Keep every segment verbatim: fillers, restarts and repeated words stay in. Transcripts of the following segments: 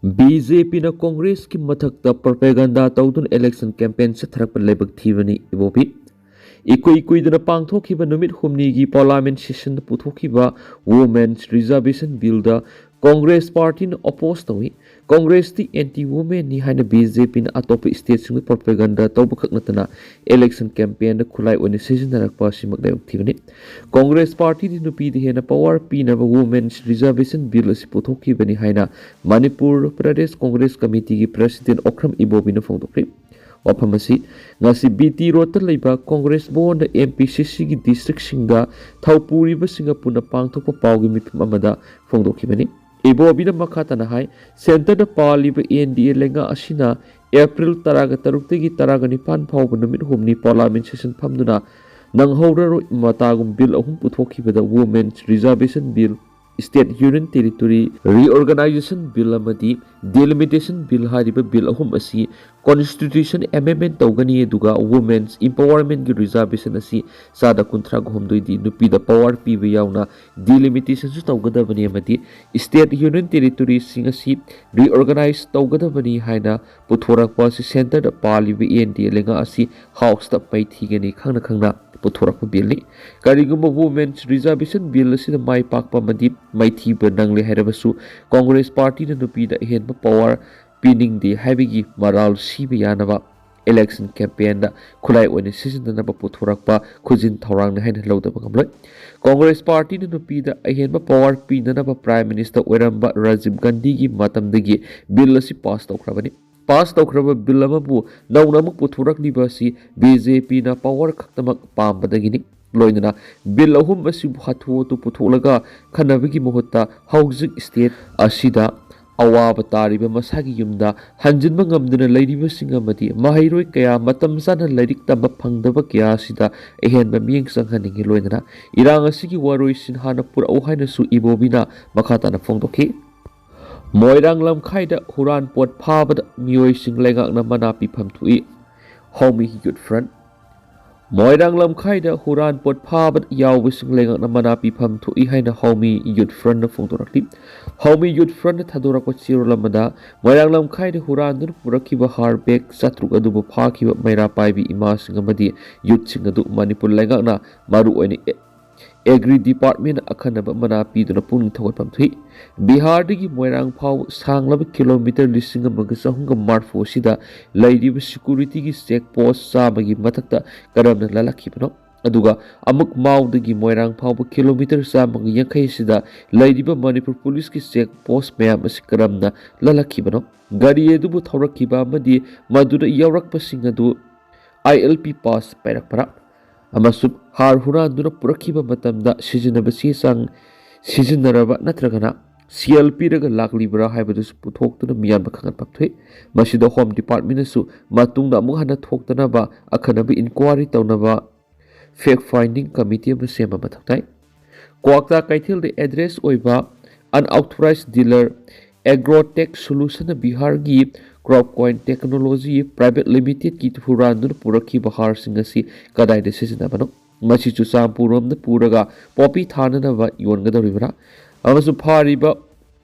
B J ꯄꯤꯅ ꯀꯣꯡꯒ꯭ꯔꯦꯁꯀꯤ ꯃꯊꯛꯇ ꯄ꯭ꯔꯣꯄꯦꯒꯟꯗꯥ ꯇꯧꯗꯨꯅ ꯏꯂꯦꯛꯁꯟ ꯀꯦꯝꯄꯦꯟ ꯆꯠꯊꯔꯛꯄ ꯂꯥꯏꯕꯛ ꯊꯤꯕꯅꯤ꯫ ꯏꯕꯣꯕꯤ, ꯏꯀꯨꯏ ꯀꯨꯏꯗꯅ ꯄꯥꯡꯊꯣꯛꯈꯤꯕ ꯅꯨꯃꯤꯠ ꯍꯨꯝꯅꯤꯒꯤ ꯄꯥꯔꯂꯥꯃꯦꯟ ꯁꯦꯁꯟꯗ ꯄꯨꯊꯣꯛꯈꯤꯕ ꯋꯨꯃꯦꯟꯁ ꯔꯤꯖꯥꯔꯕꯦꯁꯟ ꯕꯤꯜꯗ ꯀꯣꯡꯒ꯭ꯔꯦꯁ ꯄꯥꯔꯇꯤꯅ ꯑꯣꯄꯣꯖ ꯇꯧꯏ꯫ ꯀꯣꯡꯒ꯭ꯔꯦꯁꯇꯤ ꯑꯦꯟꯇꯤ ꯋꯨꯃꯦꯟꯅꯤ ꯍꯥꯏꯅ ꯕꯤ ꯖꯦ ꯄꯤꯅ ꯑꯇꯣꯞꯄ ꯁ꯭ꯇꯦꯠꯁꯤꯡꯗ ꯄ꯭ꯔꯣꯄꯦꯒꯟꯗꯥ ꯇꯧꯕꯈꯛ ꯅꯠꯇꯅ ꯏꯂꯦꯛꯁꯟ ꯀꯦꯝꯄꯦꯟꯗ ꯈꯨꯠꯂꯥꯏ ꯑꯣꯏꯅ ꯁꯤꯖꯤꯟꯅꯔꯛꯄ ꯑꯁꯤꯃꯛ ꯂꯥꯏꯕꯛ ꯊꯤꯕꯅꯤ꯫ ꯀꯣꯡꯒ꯭ꯔꯦꯁ ꯄꯥꯔꯇꯤꯗꯤ ꯅꯨꯄꯤꯗ ꯍꯦꯟꯅ ꯄꯋꯥꯔ ꯄꯤꯅꯕ ꯋꯨꯃꯦꯟꯁ ꯔꯤꯖꯥꯔꯕꯦꯁꯟ ꯕꯤꯜ ꯑꯁꯤ ꯄꯨꯊꯣꯛꯈꯤꯕꯅꯤ ꯍꯥꯏꯅ ꯃꯅꯤꯄꯨꯔ ꯄ꯭ꯔꯗꯦꯁ ꯀꯣꯡꯒ꯭ꯔꯦꯁ ꯀꯃꯤꯇꯤꯒꯤ ꯄ꯭ꯔꯦꯁꯤꯗꯦꯟ ꯑꯣꯀ꯭ꯔꯝ ꯏꯕꯣꯕꯤꯅ ꯐꯣꯡꯗꯣꯛꯈ꯭ꯔꯤ꯫ ꯋꯥꯐꯝ ꯑꯁꯤ ꯉꯁꯤ ꯕꯤ ꯇꯤ ꯔꯣꯗꯇ ꯂꯩꯕ ꯀꯣꯡꯒ꯭ꯔꯦꯁ ꯚꯋꯟꯗ ꯑꯦꯝ ꯄꯤ ꯁꯤ ꯁꯤꯒꯤ ꯗꯤꯁꯇ꯭ꯔꯤꯛꯁꯤꯡꯗ ꯊꯧꯄꯨꯔꯤꯕꯁꯤꯡꯒ ꯄꯨꯟꯅ ꯄꯥꯡꯊꯣꯛꯄ ꯄꯥꯎꯒꯤ ꯃꯤꯐꯝ ꯑꯃꯗ ꯐꯣꯡꯗꯣꯛꯈꯤꯕꯅꯤ꯫ ꯏꯕꯣꯕꯤꯅ ꯃꯈꯥ ꯇꯥꯅ ꯍꯥꯏ, ꯁꯦꯟꯇꯔꯗ ꯄꯥꯜꯂꯤꯕ ꯑꯦꯟ ꯗꯤ ꯑꯦ ꯂꯩꯉꯥꯛ ꯑꯁꯤꯅ ꯑꯦꯄ꯭ꯔꯤꯜ ꯇꯔꯥꯒ ꯇꯔꯨꯛꯇꯒꯤ ꯇꯔꯥꯒ ꯅꯤꯄꯥꯟ ꯐꯥꯎꯕ ꯅꯨꯃꯤꯠ ꯍꯨꯝꯅꯤ ꯄꯥꯔꯂꯥꯃꯦꯟ ꯁꯦꯁꯟ ꯐꯝꯗꯨꯅ ꯅꯪꯍꯧꯔꯔꯣꯏ ꯃꯇꯥꯒꯨꯝ ꯕꯤꯜ ꯑꯍꯨꯝ ꯄꯨꯊꯣꯛꯈꯤꯕꯗ women's reservation bill, state union territory reorganisation bill ꯑꯃꯗꯤ ꯗꯤꯂꯤꯃꯤꯇꯦꯁꯟ ꯕꯤꯜ ꯍꯥꯏꯔꯤꯕ ꯕꯤꯜ ꯑꯍꯨꯝ ꯑꯁꯤ ꯀꯣꯟꯁꯇꯤꯇ꯭ꯌꯨꯁꯟ ꯑꯦꯃꯦꯟꯃꯦꯟ ꯇꯧꯒꯅꯤ, ꯑꯗꯨꯒ ꯋꯨꯃꯦꯟꯁ ꯏꯝꯄꯥꯋꯔꯃꯦꯟꯒꯤ ꯔꯤꯖꯥꯔꯕꯦꯁꯟ ꯑꯁꯤ ꯆꯥꯗ ꯀꯨꯟꯊ꯭ꯔꯥꯒ ꯍꯨꯝꯗꯣꯏꯗꯤ ꯅꯨꯄꯤꯗ ꯄꯋꯥꯔ ꯄꯤꯕ ꯌꯥꯎꯅ ꯗꯤꯂꯤꯃꯤꯇꯦꯁꯟꯁꯨ ꯇꯧꯒꯗꯕꯅꯤ ꯑꯃꯗꯤ ꯁ꯭ꯇꯦꯠ ꯌꯨꯅꯤꯌꯟ ꯇꯦꯔꯤꯇꯣꯔꯤꯁꯤꯡ ꯑꯁꯤ ꯔꯤꯑꯣꯔꯒꯅꯥꯏꯖ ꯇꯧꯒꯗꯕꯅꯤ ꯍꯥꯏꯅ ꯄꯨꯊꯣꯔꯛꯄ ꯑꯁꯤ ꯁꯦꯟꯇꯔꯗ ꯄꯥꯜꯂꯤꯕ ꯑꯦꯟ ꯗꯤ ꯑꯦ ꯂꯩꯉꯥꯛ ꯑꯁꯤ ꯍꯥꯎꯁꯇ ꯃꯩꯊꯤꯒꯅꯤ ꯈꯪꯅ ꯈꯪꯅ ꯄꯨꯊꯣꯔꯛꯄ ꯕꯤꯜꯅꯤ꯫ ꯀꯔꯤꯒꯨꯝꯕ ꯋꯨꯃꯦꯟꯁ ꯔꯤꯖꯥꯔꯕꯦꯁꯟ ꯕꯤꯜ ꯑꯁꯤꯅ ꯃꯥꯏ ꯄꯥꯛꯄ ꯑꯃꯗꯤ ꯃꯩꯊꯤꯕ ꯅꯪꯂꯦ ꯍꯥꯏꯔꯕꯁꯨ, ꯀꯣꯡꯒ꯭ꯔꯦꯁ ꯄꯥꯔꯇꯤꯅ ꯅꯨꯄꯤꯗ ꯑꯍꯦꯟꯕ ꯄꯋꯥꯔ ꯄꯤꯅꯤꯡꯗꯦ ꯍꯥꯏꯕꯒꯤ ꯃꯔꯥꯜ ꯁꯤꯕ ꯌꯥꯅꯕ ꯏꯂꯦꯛꯁꯟ ꯀꯦꯝꯄꯦꯟꯗ ꯈꯨꯠꯂꯥꯏ ꯑꯣꯏꯅ ꯁꯤꯖꯤꯟꯅꯅꯕ ꯄꯨꯊꯣꯔꯛꯄ ꯈꯨꯖꯤꯟ ꯊꯧꯔꯥꯡꯅꯤ ꯍꯥꯏꯅ ꯂꯧꯗꯕ ꯉꯝꯂꯣꯏ꯫ ꯀꯣꯡꯒ꯭ꯔꯦꯁ ꯄꯥꯔꯇꯤꯅ ꯅꯨꯄꯤꯗ ꯑꯍꯦꯟꯕ ꯄꯋꯥꯔ ꯄꯤꯅꯅꯕ ꯄ꯭ꯔꯥꯏꯝ ꯃꯤꯅꯤꯁꯇꯔ ꯑꯣꯏꯔꯝꯕ ꯔꯥꯖꯤꯕ ꯒꯥꯟꯙꯤꯒꯤ ꯃꯇꯝꯗꯒꯤ ꯕꯤꯜ ꯑꯁꯤ ꯄꯥꯁ ꯇꯧꯈ꯭ꯔꯕꯅꯤ꯫ ꯄꯥꯁ ꯇꯧꯈ꯭ꯔꯕ ꯕꯤꯜ ꯑꯃꯕꯨ ꯅꯧꯅ ꯑꯃꯨꯛ ꯄꯨꯊꯣꯔꯛꯂꯤꯕ ꯑꯁꯤ ꯕꯤ ꯖꯦ ꯄꯤꯅ ꯄꯋꯥꯔ ꯈꯛꯇꯃꯛ ꯄꯥꯝꯕꯗꯒꯤꯅꯤ꯫ ꯂꯣꯏꯅꯅ ꯕꯤꯜ ꯑꯍꯨꯝ ꯑꯁꯤꯕꯨ ꯍꯥꯊꯨ ꯍꯥꯊꯨ ꯄꯨꯊꯣꯛꯂꯒ ꯈꯟꯅꯕꯒꯤ ꯃꯍꯨꯠꯇ ꯍꯧꯖꯤꯛ ꯁ꯭ꯇꯦꯠ ꯑꯁꯤꯗ ꯑꯋꯥꯕ ꯇꯥꯔꯤꯕ ꯃꯁꯥꯒꯤ ꯌꯨꯝꯗ ꯍꯟꯖꯤꯟꯕ ꯉꯝꯗꯅ ꯂꯩꯔꯤꯕꯁꯤꯡ ꯑꯃꯗꯤ ꯃꯍꯩꯔꯣꯏ ꯀꯌꯥ ꯃꯇꯝ ꯆꯥꯅ ꯂꯥꯏꯔꯤꯛ ꯇꯝꯕ ꯐꯪꯗꯕ ꯀꯌꯥ ꯑꯁꯤꯗ ꯑꯍꯦꯟꯕ ꯃꯤꯠꯌꯦꯡ ꯆꯪꯍꯟꯅꯤꯡꯏ꯫ ꯂꯣꯏꯅꯅ ꯏꯔꯥꯡ ꯑꯁꯤꯒꯤ ꯋꯥꯔꯣꯏꯁꯤꯟ ꯍꯥꯟꯅ ꯄꯨꯔꯛꯎ ꯍꯥꯏꯅꯁꯨ ꯏꯕꯣꯕꯤꯅ ꯃꯈꯥ ꯇꯥꯅ ꯐꯣꯡꯗꯣꯛꯈꯤ꯫ ꯃꯣꯏꯔꯥꯡ ꯂꯝꯈꯥꯏꯗ ꯍꯨꯔꯥꯟ ꯄꯣꯠ ꯐꯥꯕꯗ ꯃꯤꯑꯣꯏꯁꯤꯡ ꯂꯩꯉꯥꯛꯅ ꯃꯅꯥ ꯄꯤꯐꯝ ꯊꯣꯛꯏ꯫ ꯍꯧꯃꯤ ꯌꯨꯠ ꯐ꯭ꯔꯟꯠ꯫ ꯃꯣꯏꯔꯥꯡ ꯂꯝꯈꯥꯏꯗ ꯍꯨꯔꯥꯟ ꯄꯣꯠ ꯐꯥꯕꯗ ꯌꯥꯎꯕꯁꯤꯡ ꯂꯩꯉꯥꯛꯅ ꯃꯅꯥ ꯄꯤꯐꯝ ꯊꯣꯛꯏ ꯍꯥꯏꯅ ꯍꯧꯃꯤ ꯌꯨꯠ ꯐ꯭ꯔꯟꯠꯅ ꯐꯣꯡꯗꯣꯔꯛꯂꯤ꯫ ꯍꯧꯃꯤ ꯌꯨꯠ ꯐ꯭ꯔꯟꯠꯅ ꯊꯥꯗꯣꯔꯛꯄ ꯆꯦꯔꯣꯜ ꯑꯃꯗ, ꯃꯣꯏꯔꯥꯡ ꯂꯝꯈꯥꯏꯗ ꯍꯨꯔꯥꯟꯗꯨꯅ ꯄꯨꯔꯛꯈꯤꯕ ꯍꯥꯔ ꯕꯦꯒ ꯆꯥꯇ꯭ꯔꯨꯛ ꯑꯗꯨꯕꯨ ꯐꯥꯈꯤꯕ ꯃꯩꯔꯥ ꯄꯥꯏꯕꯤ ꯏꯃꯥꯁꯤꯡ ꯑꯃꯗꯤ ꯌꯨꯠꯁꯤꯡ ꯑꯗꯨ ꯃꯅꯤꯄꯨꯔ ꯂꯩꯉꯥꯛꯅ ꯃꯔꯨꯑꯣꯏꯅ ꯑꯦ-, ꯑꯦꯒ꯭ꯔꯤ ꯗꯤꯄꯥꯔꯠꯃꯦꯟꯅ ꯑꯈꯟꯅꯕ ꯃꯅꯥ ꯄꯤꯗꯨꯅ ꯄꯨꯛꯅꯤꯡ ꯊꯧꯒꯠꯐꯝ ꯊꯣꯛꯏ꯫ ꯕꯤꯍꯥꯔꯗꯒꯤ ꯃꯣꯏꯔꯥꯡ ꯐꯥꯎꯕ ꯁꯥꯡꯂꯕ ꯀꯤꯂꯣꯃꯤꯇꯔ ꯂꯤꯁꯤꯡ ꯑꯃꯒ ꯆꯍꯨꯝꯒ ꯃꯔꯤꯐꯨ ꯑꯁꯤꯗ ꯂꯩꯔꯤꯕ ꯁꯦꯀ꯭ꯌꯨꯔꯤꯇꯤꯒꯤ ꯆꯦꯛ ꯄꯣꯁ ꯆꯥꯝꯃꯒꯤ ꯃꯊꯛꯇ ꯀꯔꯝꯅ ꯂꯥꯜꯂꯛꯈꯤꯕꯅꯣ? ꯑꯗꯨꯒ ꯑꯃꯨꯛ ꯃꯥꯎꯗꯒꯤ ꯃꯣꯏꯔꯥꯡ ꯐꯥꯎꯕ ꯀꯤꯂꯣꯃꯤꯇꯔ ꯆꯥꯝꯃꯒ ꯌꯥꯡꯈꯩ ꯑꯁꯤꯗ ꯂꯩꯔꯤꯕ ꯃꯅꯤꯄꯨꯔ ꯄꯨꯂꯤꯁꯀꯤ ꯆꯦꯛ ꯄꯣꯁ ꯃꯌꯥꯝ ꯑꯁꯤ ꯀꯔꯝꯅ ꯂꯥꯜꯂꯛꯈꯤꯕꯅꯣ? ꯒꯥꯔꯤ ꯑꯗꯨꯕꯨ ꯊꯧꯔꯛꯈꯤꯕ ꯑꯃꯗꯤ ꯃꯗꯨꯗ ꯌꯥꯎꯔꯛꯄꯁꯤꯡ ꯑꯗꯨ ꯑꯥꯏ ꯑꯦꯜ ꯄꯤ ꯄꯥꯁ ꯄꯥꯏꯔꯛꯄꯔꯥ? ꯑꯃꯁꯨꯡ ꯍꯥꯔ ꯍꯨꯔꯥꯟꯗꯨꯅ ꯄꯨꯔꯛꯈꯤꯕ ꯃꯇꯝꯗ ꯁꯤꯖꯤꯟꯅꯕ ꯆꯦ ꯆꯥꯡ ꯁꯤꯖꯤꯟꯅꯔꯕ ꯅꯠꯇ꯭ꯔꯒꯅ ꯁꯦꯜ ꯄꯤꯔꯒ ꯂꯥꯛꯂꯤꯕ꯭ꯔꯥ ꯍꯥꯏꯕꯗꯨꯁꯨ ꯄꯨꯊꯣꯛꯇꯨꯅ ꯃꯤꯌꯥꯝꯗ ꯈꯪꯍꯟꯐꯝ ꯊꯣꯛꯏ꯫ ꯃꯁꯤꯗ ꯍꯣꯝ ꯗꯤꯄꯥꯔꯠꯃꯦꯟꯅꯁꯨ ꯃꯇꯨꯡꯗ ꯑꯃꯨꯛ ꯍꯟꯅ ꯊꯣꯛꯇꯅꯕ ꯑꯈꯟꯅꯕ ꯏꯟꯀ꯭ꯋꯥꯔꯤ ꯇꯧꯅꯕ ꯐꯦꯛ ꯐꯥꯏꯟꯗꯤꯡ ꯀꯃꯤꯇꯤ ꯑꯃ ꯁꯦꯝꯕ ꯃꯊꯧ ꯇꯥꯏ꯫ ꯀ꯭ꯋꯥꯛꯇꯥ ꯀꯩꯊꯦꯜꯗ ꯑꯦꯗ꯭ꯔꯦꯁ ꯑꯣꯏꯕ ꯑꯟꯑꯣꯊꯣꯔꯥꯏꯖ ꯗꯤꯂꯔ ꯑꯦꯒ꯭ꯔꯣꯇꯦꯛ ꯁꯣꯂꯨꯁꯟꯅ ꯕꯤꯍꯥꯔꯒꯤ ꯀ꯭ꯔꯣꯞ ꯀꯣꯏꯟ ꯇꯦꯛꯅꯣꯂꯣꯖꯤ ꯄ꯭ꯔꯥꯏꯚꯦꯠ ꯂꯤꯃꯤꯇꯦꯗꯀꯤ ꯍꯨꯔꯥꯟꯗꯨꯅ ꯄꯨꯔꯛꯈꯤꯕ ꯍꯥꯔꯁꯤꯡ ꯑꯁꯤ ꯀꯗꯥꯏꯗ ꯁꯤꯖꯤꯟꯅꯕꯅꯣ? ꯃꯁꯤ ꯆꯨꯔꯆꯥꯟꯄꯨꯔ ꯔꯣꯝꯗ ꯄꯨꯔꯒ ꯄꯣꯄꯤ ꯊꯥꯅꯅꯕ ꯌꯣꯟꯒꯗꯧꯔꯤꯕ꯭ꯔꯥ? ꯑꯃꯁꯨꯡ ꯐꯥꯔꯤꯕ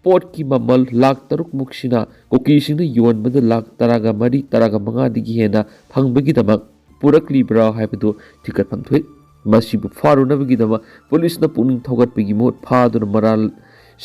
ꯄꯣꯠꯀꯤ ꯃꯃꯜ ꯂꯥꯈ ꯇꯔꯨꯛ ꯃꯨꯛꯁꯤꯅ ꯀꯨꯀꯤꯁꯤꯡꯅ ꯌꯣꯟꯕꯗ ꯂꯥꯈ ꯇꯔꯥꯒ ꯃꯔꯤ, ꯇꯔꯥꯒ ꯃꯉꯥꯗꯒꯤ ꯍꯦꯟꯅ ꯐꯪꯕꯒꯤꯗꯃꯛ ꯄꯨꯔꯛꯂꯤꯕ꯭ꯔꯥ ꯍꯥꯏꯕꯗꯨ ꯊꯤꯒꯠꯐꯝ ꯊꯣꯛꯏ꯫ ꯃꯁꯤꯕꯨ ꯐꯥꯔꯨꯅꯕꯒꯤꯗꯃꯛ ꯄꯨꯂꯤꯁꯅ ꯄꯨꯛꯅꯤꯡ ꯊꯧꯒꯠꯄꯒꯤ ꯃꯍꯨꯠ ꯐꯥꯗꯨꯅ ꯃꯔꯥꯜ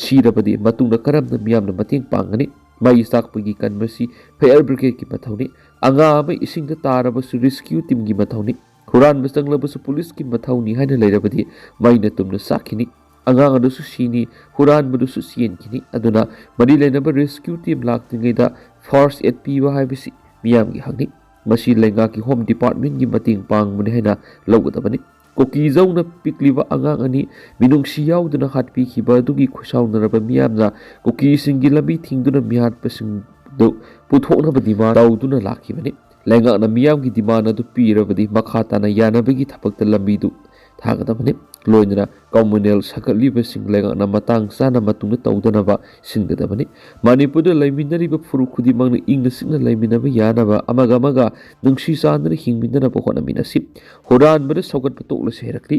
ꯁꯤꯔꯕꯗꯤ ꯃꯇꯨꯡꯗ ꯀꯔꯝꯅ ꯃꯤꯌꯥꯝꯅ ꯃꯇꯦꯡ ꯄꯥꯡꯒꯅꯤ? ꯃꯩ ꯆꯥꯛꯄꯒꯤ ꯀꯟꯕꯁꯤ ꯐꯥꯌꯔ ꯕ꯭ꯔꯤꯒꯦꯗꯀꯤ ꯃꯊꯧꯅꯤ꯫ ꯑꯉꯥꯡ ꯑꯃ ꯏꯁꯤꯡꯗ ꯇꯥꯔꯕꯁꯨ ꯔꯦꯁꯀ꯭ꯌꯨ ꯇꯤꯝꯒꯤ ꯃꯊꯧꯅꯤ꯫ ꯍꯨꯔꯥꯟꯕ ꯆꯪꯂꯕꯁꯨ ꯄꯨꯂꯤꯁꯀꯤ ꯃꯊꯧꯅꯤ ꯍꯥꯏꯅ ꯂꯩꯔꯕꯗꯤ ꯃꯩꯅ ꯇꯨꯝꯅ ꯆꯥꯛꯈꯤꯅꯤ꯫ ꯑꯉꯥꯡ ꯑꯗꯨꯁꯨ ꯁꯤꯅꯤ, ꯍꯨꯔꯥꯟꯕꯗꯨꯁꯨ ꯆꯦꯟꯈꯤꯅꯤ꯫ ꯑꯗꯨꯅ ꯃꯔꯤ ꯂꯩꯅꯕ ꯔꯦꯁꯀ꯭ꯌꯨ ꯇꯤꯝ ꯂꯥꯛꯇ꯭ꯔꯤꯉꯩꯗ ꯐꯥꯔꯁ ꯑꯦꯗ ꯄꯤꯕ ꯍꯥꯏꯕꯁꯤ ꯃꯤꯌꯥꯝꯒꯤ ꯍꯛꯅꯤ꯫ ꯃꯁꯤ ꯂꯩꯉꯥꯛꯀꯤ ꯍꯣꯝ ꯗꯤꯄꯥꯔꯠꯃꯦꯟꯒꯤ ꯃꯇꯦꯡ ꯄꯥꯡꯕꯅꯤ ꯍꯥꯏꯅ ꯂꯧꯒꯗꯕꯅꯤ꯫ ꯀꯨꯀꯤꯖꯧꯅ ꯄꯤꯛꯂꯤꯕ ꯑꯉꯥꯡ ꯑꯅꯤ ꯃꯤꯅꯨꯡꯁꯤ ꯌꯥꯎꯗꯅ ꯍꯥꯠꯄꯤꯈꯤꯕ ꯑꯗꯨꯒꯤ ꯈꯣꯏꯁꯥꯎꯅꯔꯕ ꯃꯤꯌꯥꯝꯅ ꯀꯨꯀꯤꯁꯤꯡꯒꯤ ꯂꯝꯕꯤ ꯊꯤꯡꯗꯨꯅ ꯃꯤꯍꯥꯠꯄꯁꯤꯡꯗꯨ ꯄꯨꯊꯣꯛꯅꯕ ꯗꯤꯃꯥꯟ ꯇꯧꯗꯨꯅ ꯂꯥꯛꯈꯤꯕꯅꯤ꯫ ꯂꯩꯉꯥꯛꯅ ꯃꯤꯌꯥꯝꯒꯤ ꯗꯤꯃꯥꯟ ꯑꯗꯨ ꯄꯤꯔꯕꯗꯤ ꯃꯈꯥ ꯇꯥꯅ ꯌꯥꯅꯕꯒꯤ ꯊꯕꯛꯇ ꯂꯝꯕꯤꯗꯨ ꯊꯥꯒꯗꯕꯅꯤ꯫ ꯂꯣꯏꯅꯅ ꯀꯝꯃꯨꯅꯦꯜ ꯁꯥꯒꯠꯂꯤꯕꯁꯤꯡ ꯂꯩꯉꯥꯛꯅ ꯃꯇꯥꯡ ꯆꯥꯅ ꯃꯇꯨꯡꯗ ꯇꯧꯗꯅꯕ ꯁꯤꯟꯒꯗꯕꯅꯤ꯫ ꯃꯅꯤꯄꯨꯔꯗ ꯂꯩꯃꯤꯟꯅꯔꯤꯕ ꯐꯨꯔꯨꯞ ꯈꯨꯗꯤꯡꯃꯛꯅ ꯏꯪꯅ ꯆꯤꯛꯅ ꯂꯩꯃꯤꯟꯅꯕ ꯌꯥꯅꯕ, ꯑꯃꯒ ꯑꯃꯒ ꯅꯨꯡꯁꯤ ꯆꯥꯟꯅꯅ ꯍꯤꯡꯃꯤꯟꯅꯅꯕ ꯍꯣꯠꯅꯃꯤꯟꯅꯁꯤ꯫ ꯍꯨꯔꯥꯟꯕꯗ ꯁꯧꯒꯠꯄ ꯇꯣꯛꯂꯁꯤ ꯍꯥꯏꯔꯛꯂꯤ꯫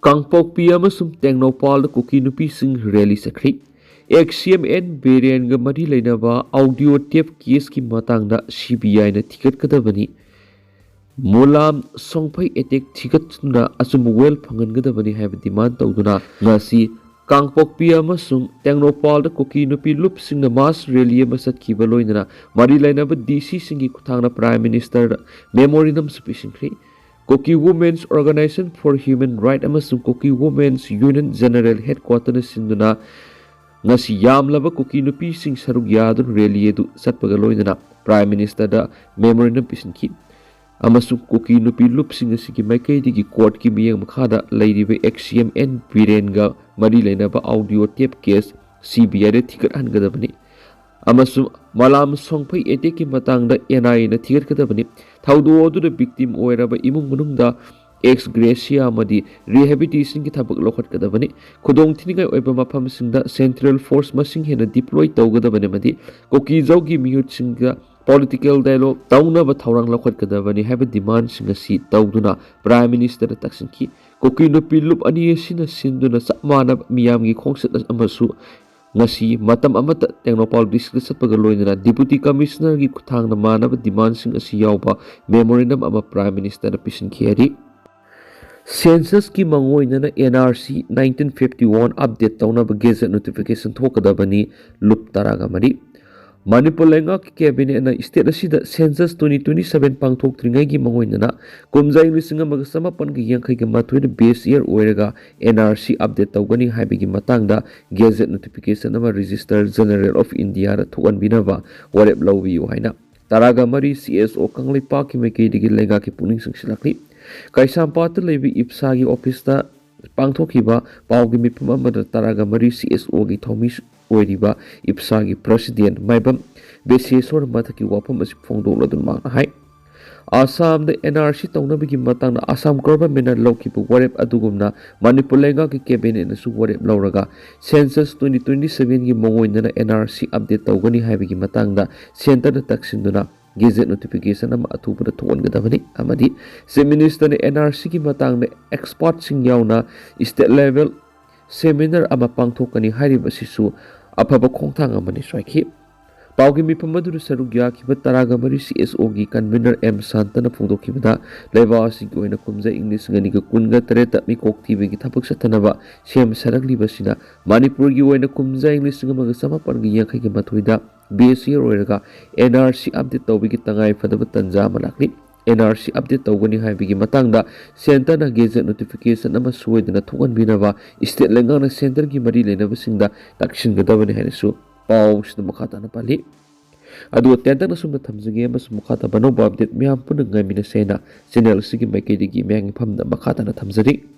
ꯀꯥꯡꯄꯣꯛꯄꯤ ꯑꯃꯁꯨꯡ ꯇꯦꯡꯅꯧꯄꯥꯜꯗ ꯀꯨꯀꯤ ꯅꯨꯄꯤꯁꯤꯡ ꯔꯦꯂꯤ ꯆꯠꯈ꯭ꯔꯤ꯫ ꯑꯦꯛꯁ ꯁꯤ ꯑꯦꯝ ꯑꯦꯟ ꯕꯤꯔꯦꯟꯒ ꯃꯔꯤ ꯂꯩꯅꯕ ꯑꯣꯗꯤꯑꯣ ꯇꯦꯞ ꯀꯦꯁꯀꯤ ꯃꯇꯥꯡꯗ ꯁꯤ ꯕꯤ ꯑꯥꯏꯅ ꯊꯤꯒꯠꯀꯗꯕꯅꯤ꯫ ꯃꯣꯂꯥꯝ ꯁꯣꯡꯐꯩ ꯑꯦꯇꯦꯛ ꯊꯤꯒꯠꯇꯨꯅ ꯑꯆꯨꯝꯕ ꯋꯦꯜ ꯐꯪꯍꯟꯒꯗꯕꯅꯤ ꯍꯥꯏꯕ ꯗꯤꯃꯥꯟ ꯇꯧꯗꯨꯅ ꯉꯁꯤ ꯀꯥꯡꯄꯣꯛꯄꯤ ꯑꯃꯁꯨꯡ ꯇꯦꯡꯅꯧꯄꯥꯜꯗ ꯀꯨꯀꯤ ꯅꯨꯄꯤ ꯂꯨꯞꯁꯤꯡꯅ ꯃꯥꯁ ꯔꯦꯂꯤ ꯑꯃ ꯆꯠꯈꯤꯕ ꯂꯣꯏꯅꯅ ꯃꯔꯤ ꯂꯩꯅꯕ ꯗꯤ ꯁꯤꯁꯤꯡꯒꯤ ꯈꯨꯠꯊꯥꯡꯗ ꯄ꯭ꯔꯥꯏꯝ ꯃꯤꯅꯤꯁꯇꯔꯗ ꯃꯦꯃꯣꯔꯦꯟꯗꯝꯁꯨ ꯄꯤꯁꯤꯟꯈ꯭ꯔꯤ꯫ Kuki women's organisation for human right ꯑꯃꯁꯨꯡ ꯀꯨꯀꯤ ꯋꯨꯃꯦꯟꯁ ꯌꯨꯅꯤꯌꯟ ꯖꯦꯅꯔꯦꯜ ꯍꯦꯗꯀ꯭ꯋꯥꯇꯔꯅ ꯁꯤꯟꯗꯨꯅ ꯉꯁꯤ ꯌꯥꯝꯂꯕ ꯀꯨꯀꯤ ꯅꯨꯄꯤꯁꯤꯡ ꯁꯔꯨꯛ ꯌꯥꯗꯨꯅ ꯔꯦꯂꯤ ꯑꯗꯨ ꯆꯠꯄꯒ ꯂꯣꯏꯅꯅ ꯄ꯭ꯔꯥꯏꯝ ꯃꯤꯅꯤꯁꯇꯔꯗ ꯃꯦꯃꯣꯔꯦꯟꯗꯝ ꯄꯤꯁꯤꯟꯈꯤ ꯑꯃꯁꯨꯡ ꯀꯨꯀꯤ ꯅꯨꯄꯤ ꯂꯨꯞꯁꯤꯡ ꯑꯁꯤꯒꯤ ꯃꯥꯏꯀꯩꯗꯒꯤ ꯀꯣꯔꯠꯀꯤ ꯃꯤꯠꯌꯦꯡ ꯃꯈꯥꯗ ꯂꯩꯔꯤꯕ ꯑꯦꯛꯁ ꯁꯤ ꯑꯦꯝ ꯑꯦꯟ ꯕꯤꯔꯦꯟꯒ ꯃꯔꯤ ꯂꯩꯅꯕ audio tape case C B ꯑꯥꯏꯗ ꯊꯤꯒꯠꯍꯟꯒꯗꯕꯅꯤ ꯑꯃꯁꯨꯡ ꯃꯣꯂꯥꯝ ꯁꯣꯡꯐꯩ ꯑꯦꯇꯦꯛꯀꯤ ꯃꯇꯥꯡꯗ ꯑꯦꯟ ꯑꯥꯏ ꯑꯦꯅ ꯊꯤꯒꯠꯀꯗꯕꯅꯤ꯫ ꯊꯧꯗꯣꯛ ꯑꯗꯨꯗ ꯚꯤꯛꯇꯤꯝ ꯑꯣꯏꯔꯕ ꯏꯃꯨꯡ ꯃꯅꯨꯡꯗ ꯑꯦꯛꯁ ꯒ꯭ꯔꯦꯁꯤꯌꯥ ꯑꯃꯗꯤ ꯔꯤꯍꯦꯕꯤꯂꯤꯇꯦꯁꯟꯒꯤ ꯊꯕꯛ ꯂꯧꯈꯠꯀꯗꯕꯅꯤ꯫ ꯈꯨꯗꯣꯡꯊꯤꯅꯤꯡꯉꯥꯏ ꯑꯣꯏꯕ ꯃꯐꯝꯁꯤꯡꯗ ꯁꯦꯟꯇ꯭ꯔꯦꯜ ꯐꯣꯔꯁ ꯃꯁꯤꯡ ꯍꯦꯟꯅ ꯗꯤꯄ꯭ꯂꯣꯏ ꯇꯧꯒꯗꯕꯅꯤ ꯑꯃꯗꯤ ꯀꯨꯀꯤꯖꯧꯒꯤ ꯃꯤꯍꯨꯠꯁꯤꯡꯒ ꯄꯣꯂꯤꯇꯤꯀꯦꯜ ꯗꯥꯏꯂꯣꯒ ꯇꯧꯅꯕ ꯊꯧꯔꯥꯡ ꯂꯧꯈꯠꯀꯗꯕꯅꯤ ꯍꯥꯏꯕ ꯗꯤꯃꯥꯟꯁꯤꯡ ꯑꯁꯤ ꯇꯧꯗꯨꯅ ꯄ꯭ꯔꯥꯏꯝ ꯃꯤꯅꯤꯁꯇꯔꯗ ꯇꯛꯁꯤꯟꯈꯤ꯫ ꯀꯨꯀꯤ ꯅꯨꯄꯤ ꯂꯨꯞ ꯑꯅꯤ ꯑꯁꯤꯅ ꯁꯤꯟꯗꯨꯅ ꯆꯞ ꯃꯥꯟꯅꯕ ꯃꯤꯌꯥꯝꯒꯤ ꯈꯣꯡꯆꯠ ꯑꯃꯁꯨ ꯉꯁꯤ ꯃꯇꯝ ꯑꯃꯠꯇ ꯇꯦꯡꯅꯧꯄꯥꯜ ꯗꯤꯁꯇ꯭ꯔꯤꯛꯇ ꯆꯠꯄꯒ ꯂꯣꯏꯅꯅ ꯗꯤꯄꯨꯇꯤ ꯀꯃꯤꯁꯅꯔꯒꯤ ꯈꯨꯠꯊꯥꯡꯗ ꯃꯥꯟꯅꯕ ꯗꯤꯃꯥꯟꯁꯤꯡ ꯑꯁꯤ ꯌꯥꯎꯕ ꯃꯦꯃꯣꯔꯦꯟꯗꯝ ꯑꯃ ꯄ꯭ꯔꯥꯏꯝ ꯃꯤꯅꯤꯁꯇꯔꯗ ꯄꯤꯁꯤꯟꯈꯤ ꯍꯥꯏꯔꯤ꯫ ꯁꯦꯟꯁꯁꯀꯤ ꯃꯥꯡꯑꯣꯏꯅꯅ N R C nineteen fifty one update ꯇꯧꯅꯕ ꯒꯦꯖꯦꯠ ꯅꯣꯇꯤꯐꯤꯀꯦꯁꯟ ꯊꯣꯛꯀꯗꯕꯅꯤ꯫ ꯂꯨꯞ ꯇꯔꯥꯒ ꯃꯔꯤ꯫ ꯃꯅꯤꯄꯨꯔ ꯂꯩꯉꯥꯛꯀꯤ ꯀꯦꯕꯤꯅꯦꯠꯅ ꯁ꯭ꯇꯦꯠ ꯑꯁꯤꯗ ꯁꯦꯟꯁꯁ ꯇ꯭ꯋꯦꯟꯇꯤ ꯇ꯭ꯋꯦꯟꯇꯤ ꯁꯚꯦꯟ ꯄꯥꯡꯊꯣꯛꯇ꯭ꯔꯤꯉꯩꯒꯤ ꯃꯥꯡꯑꯣꯏꯅꯅ ꯀꯨꯝꯖꯥ ꯏꯪ ꯂꯤꯁꯤꯡ ꯑꯃꯒ ꯆꯃꯥꯄꯟꯒ ꯌꯥꯡꯈꯩꯒ ꯃꯥꯊꯣꯏꯗ ꯕꯦꯁ ꯏꯌꯔ ꯑꯣꯏꯔꯒ ꯑꯦꯟ ꯑꯥꯔ ꯁꯤ ꯑꯞꯗꯦꯠ ꯇꯧꯒꯅꯤ ꯍꯥꯏꯕꯒꯤ ꯃꯇꯥꯡꯗ ꯒꯦꯖꯦꯠ ꯅꯣꯇꯤꯐꯤꯀꯦꯁꯟ ꯑꯃ ꯔꯦꯖꯤꯁꯇꯔ ꯖꯦꯅꯔꯦꯜ ꯑꯣꯐ ꯏꯟꯗꯤꯌꯥꯗ ꯊꯣꯛꯍꯟꯕꯤꯅꯕ ꯋꯥꯔꯦꯞ ꯂꯧꯕꯤꯌꯨ ꯍꯥꯏꯅ ꯇꯔꯥꯒ ꯃꯔꯤ ꯁꯤ ꯑꯦꯁ ꯑꯣ ꯀꯪꯂꯩꯄꯥꯛꯀꯤ ꯃꯥꯏꯀꯩꯗꯒꯤ ꯂꯩꯉꯥꯛꯀꯤ ꯄꯨꯛꯅꯤꯡ ꯆꯤꯡꯁꯤꯜꯂꯛꯂꯤ꯫ ꯀꯩꯁꯥꯝꯄꯥꯠꯇ ꯂꯩꯕ ꯏꯞꯁꯥꯒꯤ ꯑꯣꯐꯤꯁꯇ ꯄꯥꯡꯊꯣꯛꯈꯤꯕ ꯄꯥꯎꯒꯤ ꯃꯤꯐꯝ ꯑꯃꯗ ꯇꯔꯥꯒ ꯃꯔꯤ ꯁꯤ ꯑꯦꯁ ꯑꯣꯒꯤ ꯊꯧꯃꯤ ꯑꯣꯏꯔꯤꯕ ꯏꯞꯁꯥꯒꯤ ꯄ꯭ꯔꯁꯤꯗꯦꯟ ꯃꯥꯏꯕꯝ ꯕꯦꯁꯦꯁꯣꯔ ꯃꯊꯛꯀꯤ ꯋꯥꯐꯝ ꯑꯁꯤ ꯐꯣꯡꯗꯣꯛꯂꯗꯨꯅ ꯃꯍꯥꯛꯅ ꯍꯥꯏ, ꯑꯁꯥꯝꯗ ꯑꯦꯟ ꯑꯥꯔ ꯁꯤ ꯇꯧꯅꯕꯒꯤ ꯃꯇꯥꯡꯗ ꯑꯁꯥꯝ ꯒꯣꯚꯔꯟꯃꯦꯟꯠꯅ ꯂꯧꯈꯤꯕ ꯋꯥꯔꯦꯞ ꯑꯗꯨꯒꯨꯝꯅ ꯃꯅꯤꯄꯨꯔ ꯂꯩꯉꯥꯛꯀꯤ ꯀꯦꯕꯤꯅꯦꯠꯅꯁꯨ ꯋꯥꯔꯦꯞ ꯂꯧꯔꯒ ꯁꯦꯟꯁꯁ ꯇ꯭ꯋꯦꯟꯇꯤ ꯇ꯭ꯋꯦꯟꯇꯤ ꯁꯚꯦꯟꯒꯤ ꯃꯥꯡꯑꯣꯏꯅꯅ ꯑꯦꯟ ꯑꯥꯔ ꯁꯤ ꯑꯞꯗꯦꯠ ꯇꯧꯒꯅꯤ ꯍꯥꯏꯕꯒꯤ ꯃꯇꯥꯡꯗ ꯁꯦꯟꯇꯔꯗ ꯇꯛꯁꯤꯟꯗꯨꯅ ꯒꯦꯖꯦꯠ ꯅꯣꯇꯤꯐꯤꯀꯦꯁꯟ ꯑꯃ ꯑꯊꯨꯕꯗ ꯊꯣꯛꯍꯟꯒꯗꯕꯅꯤ ꯑꯃꯗꯤ ꯆꯤꯐ ꯃꯤꯅꯤꯁꯇꯔꯅ ꯑꯦꯟ ꯑꯥꯔ ꯁꯤꯒꯤ ꯃꯇꯥꯡꯗ ꯑꯦꯛꯁꯄꯥꯔꯠꯁꯤꯡ ꯌꯥꯎꯅ ꯁ꯭ꯇꯦꯠ ꯂꯦꯚꯦꯜ ꯁꯦꯃꯤꯅꯥꯔ ꯑꯃ ꯄꯥꯡꯊꯣꯛꯀꯅꯤ ꯍꯥꯏꯔꯤꯕ ꯑꯁꯤꯁꯨ ꯑꯐꯕ ꯈꯣꯡꯊꯥꯡ ꯑꯃꯅꯤ ꯁ꯭ꯋꯥꯏꯈꯤ꯫ ꯄꯥꯎꯒꯤ ꯃꯤꯐꯝ ꯑꯗꯨꯗ ꯁꯔꯨꯛ ꯌꯥꯈꯤꯕ ꯇꯔꯥꯒ ꯃꯔꯤ ꯁꯤ ꯑꯦꯁ ꯑꯣꯒꯤ ꯀꯟꯚꯤꯅꯔ ꯑꯦꯝ ꯁꯥꯟꯇꯅ ꯐꯣꯡꯗꯣꯛꯈꯤꯕꯗ, ꯂꯩꯕꯥꯛ ꯑꯁꯤꯒꯤ ꯑꯣꯏꯅ ꯀꯨꯝꯖꯥ ꯏꯪ ꯂꯤꯁꯤꯡ ꯑꯅꯤꯒ ꯀꯨꯟꯒ ꯇꯔꯦꯠꯇ ꯃꯤꯀꯣꯛ ꯊꯤꯕꯒꯤ ꯊꯕꯛ ꯆꯠꯊꯅꯕ ꯁꯦꯝ ꯁꯥꯔꯛꯂꯤꯕꯁꯤꯅ ꯃꯅꯤꯄꯨꯔꯒꯤ ꯑꯣꯏꯅ ꯀꯨꯝꯖꯥ ꯏꯪ ꯂꯤꯁꯤꯡ ꯑꯃꯒ ꯆꯃꯥꯄꯟꯒ ꯌꯥꯡꯈꯩꯒ ꯃꯥꯊꯣꯏꯗ ꯕꯤ ꯑꯦꯁ ꯁꯤ ꯑꯣꯏꯔꯒ ꯑꯦꯟ ꯑꯥꯔ ꯁꯤ ꯑꯞꯗꯦꯠ ꯇꯧꯕꯒꯤ ꯇꯉꯥꯏ ꯐꯗꯕ ꯇꯥꯟꯖꯥ ꯑꯃ ꯂꯥꯛꯂꯤ꯫ ꯑꯦꯟ ꯑꯥꯔ ꯁꯤ ꯑꯞꯗꯦꯠ ꯇꯧꯒꯅꯤ ꯍꯥꯏꯕꯒꯤ ꯃꯇꯥꯡꯗ ꯁꯦꯟꯇꯔꯅ ꯒꯦꯖꯦꯠ ꯅꯣꯇꯤꯐꯤꯀꯦꯁꯟ ꯑꯃ ꯁꯣꯏꯗꯅ ꯊꯣꯛꯍꯟꯕꯤꯅꯕ ꯁ꯭ꯇꯦꯠ ꯂꯩꯉꯥꯛꯅ ꯁꯦꯟꯇꯔꯒꯤ ꯃꯔꯤ ꯂꯩꯅꯕꯁꯤꯡꯗ ꯇꯥꯛꯁꯤꯟꯒꯗꯕꯅꯤ ꯍꯥꯏꯅꯁꯨ ꯄꯥꯎꯁꯤꯗ ꯃꯈꯥ ꯇꯥꯅ ꯄꯜꯂꯤ꯫ ꯑꯗꯨꯒ ꯇꯦꯟꯇꯛꯅ ꯁꯨꯝꯅ ꯊꯝꯖꯒꯦ ꯑꯃꯁꯨꯡ ꯃꯈꯥ ꯇꯥꯕ ꯑꯅꯧꯕ ꯑꯞꯗꯦꯠ ꯃꯌꯥꯝ ꯄꯨꯟꯅ ꯉꯥꯏꯃꯤꯟꯅꯁꯦ ꯍꯥꯏꯅ ꯆꯦꯅꯦꯜ ꯑꯁꯤꯒꯤ ꯃꯥꯏꯀꯩꯗꯒꯤ ꯃꯌꯥꯝꯒꯤ ꯐꯝꯗ ꯃꯈꯥ ꯇꯥꯅ ꯊꯝꯖꯔꯤ꯫